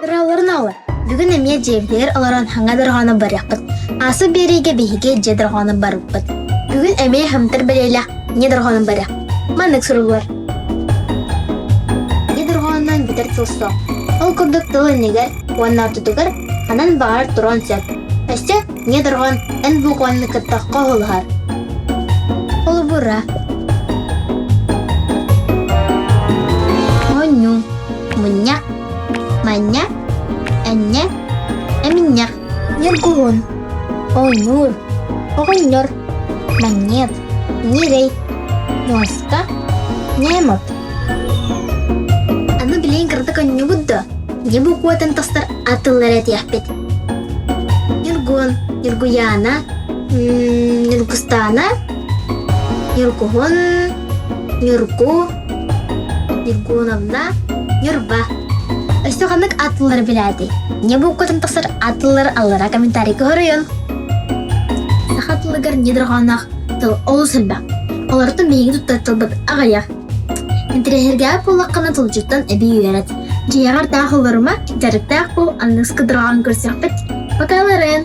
Ыраларын аҕала, бүгүн эмиэ дьиэбитигэр олорон хаҥа дорҕооно барыахпыт. Аасы биэриигэ биһиги дьиэ дорҕооно барбыппыт. Бүгүн эмиэ хамтар бэлиэлээх не дорҕоонун барыах. Маннык суруллар. Не дорҕоонунан бүтэр тыл суох. Ол курдук тыл иннигэр уонна ортотугар ханан баҕарар туруон сөп. Өссө не дорҕоон эн букваны кытта хоһулаһар. Холобура, Оонньуу, мунньах, манньа, энньэ, эминньэх, ньургуһун, оонньуур, оҕонньор, манньыат, ньирэй, ньуоска, ньээмот. Аны билигин кыратык оонньуубут дуо? Дьэ бу куотан тахсар атыллар этиэхпит. Ньургун, Ньургуйаана, Ньургустаана, Ньургуһун, Ньургу, Ньургуновна, Ньурба. Өссө ханнык атыллары билээтэй? Не бууккатын тахсар атыллары аллара комментарийга хоруйун. Саха тылыгар не дорҕоонноох тыл олус элбэх. Олортон биһиги туттар тылбыт аҕыйах. Интэриэһиргээбит буоллаххына тылдьыттан эбии үөрэт. Дьиэҕэр таах олорума, дьарыктаах буол, аныгыскы дорҕоон көрсүөхпүт. Пока, Лорен!